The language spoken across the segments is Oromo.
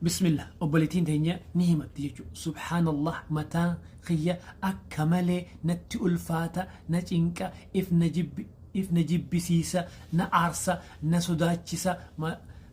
Bismillah, obboleettiin teenya ni himatti jechuudha. Subhaanallah, mataan kiyya akka malee natti ulfaata, na cinqa, if na jibbi, if na jibbisiisa, na aarsa, na sodaachisa,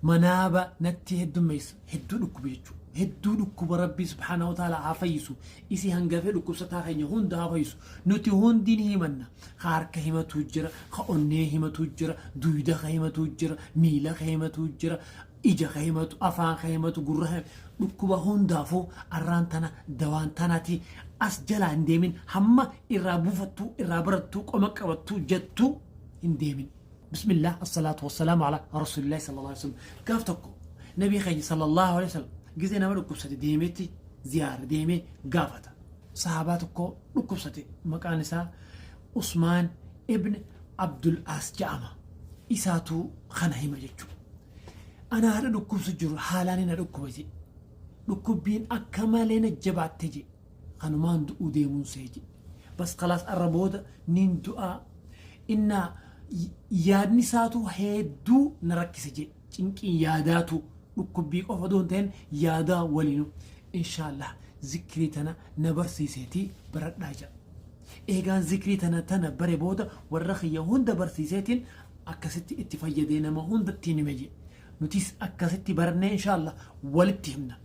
manaaba natti heddummeessa. Hedduu dhukkuba jechuudha. Hedduu dhukkuba. Rabbii subhaanahu wa ta'ala haa fayyisu. Isii hangafee dhukkubsataa keenya hunda haa fayyisu. Nuti hundi ni himanna. Ka harka himatu jira, ka onnee himatu jira, duyda ka himatu jira, miila ka himatu jira, ija ka himatu, afaan ka himatu, gurra ka dhukkuba. Hundaafuu arraan tana dawaan tanati as jalaa hin deemin, hamma irraa buufattuu, irraa barattuu, qoma qabattuu jettuu hin deemin. Bismillah, assalaatu wassalaamu ala rasuulillahi sallallahu alaihi wasallam. Gaaf tokko nabii keenya sallallahu alaihi wasallam gizee nama dhukkubsate deemeetti ziyaara deemee gaafata. Sahaabaa tokko dhukkubsate, maqaan isaa Usmaan ibn Abdul As jedhama. Isaatu kana hima jechuudha. Ana haadha dhukkubsu jiru haalaan na dhukkuba jedhe. Dhukkubbiin akka malee na jabaatte jedhe. Kanumaan du'uu deemuun see jedhe. Bas kalaas, arra booda nin du'aa. Innaa yaadni isaatu hedduu na rakkise jedhe. Cinqiin yaadaatu dhukkubbii qofa odoo hin ta'in yaadaa waliinu. Inshaallah, zikrii tana na barsiiseetii baradhaa jedha. Eegaan zikrii tana bare booda warra kiyya hunda barsiiseetiin akkasitti itti fayyadee nama hundatti hime jedhe. Nutis akkasitti barannee inshaallah walitti himna.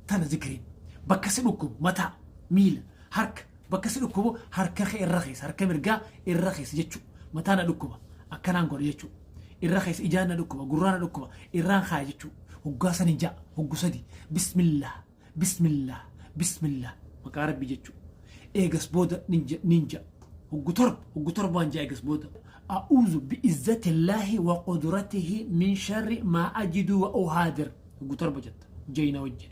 Tana zikriin bakka si dhukkubu, mataa, miila, harka, bakka si dhukkubu harka kee irra keessa, harka mirgaa irra keessa jechuudha. Mataa na dhukkuba akkanaan godha jechuudha. Irra keessa, ijaan na dhukkuba, gurraa na dhukkuba, irraan kaaya jechuudha. Hoggaa sani ja'a, hoggu sadi, bismillah, bismillah, bismillah, maqaa Rabbi jechuudha. Eegas booda nin ja'a hoggu 7, hoggu torbaan ja'a. Eegas booda a'uuzu bi'izzatillaahi wa qudratihi min sharri maa ajidu wa uhaadir, hoggu 7 jetta. Jayna wajjin,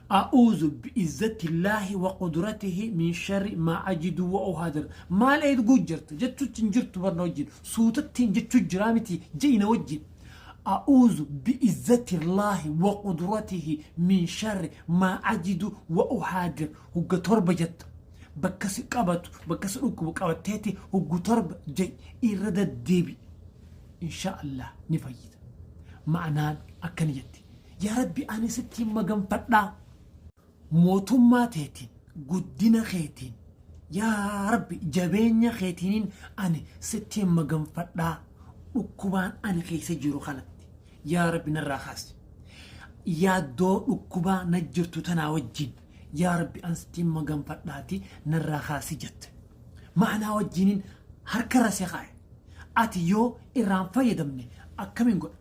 a'uuzu bi'izzatillaahi wa qudratihi min sharri maa ajidu wa uhaadir. Maal eeguu jirta jechuutti hin jirtu, barna wajjin suutattiin jechuu jiraa miti. Jayna wajjin, a'uuzu bi'izzatillaahi wa qudratihi min sharri maa ajidu wa uhaadir, hogga 7 jetta. Bakka si qabatu, bakka si dhukkubu qabatteeti hoggu 7 jai, irra deddeebi. Insha Allah ni fayyita. Ma'anaan akkana jetti: yaa Rabbi, ani sittiin maganfadhaa mootummaa teetiin, guddina keetiin, yaa Rabbi, jabeenya keetiinin ani sittiin maganfadhaa dhukkubaan ani keessa jiru kanatti yaa Rabbi narraa kaasi. Yaaddoo dhukkubaa na jirtu tanaa wajjin yaa Rabbi an sittiin maganfadhaati narraa kaasi jette. Ma'anaa wajjiniin harka irra si kaa'e. Ati yoo irraan fayyadamne akkamiin godha?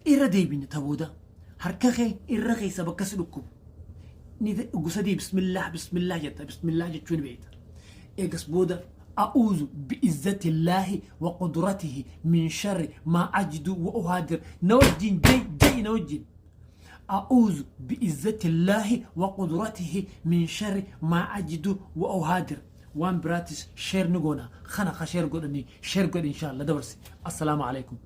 Irra deebine ta booda harka kee irra keessa bakka si dhukkubu ni gosa bismillah, bismillah jetta. Bismillah jechuun beekta. Eegas booda a'uuzu bi'izzatillaahi wa qudratihi min sharri maa ajidu wa uhaadir. Na wajjin jai, jai na wajjin, a'uuzu bi'izzatillaahi wa qudratihi min sharri maa ajidu wa uhaadir. Waan biraatis share ni goona. Kana ka share godhanii share godhi, insha Allah dabarsi. Assalaamu alaikum.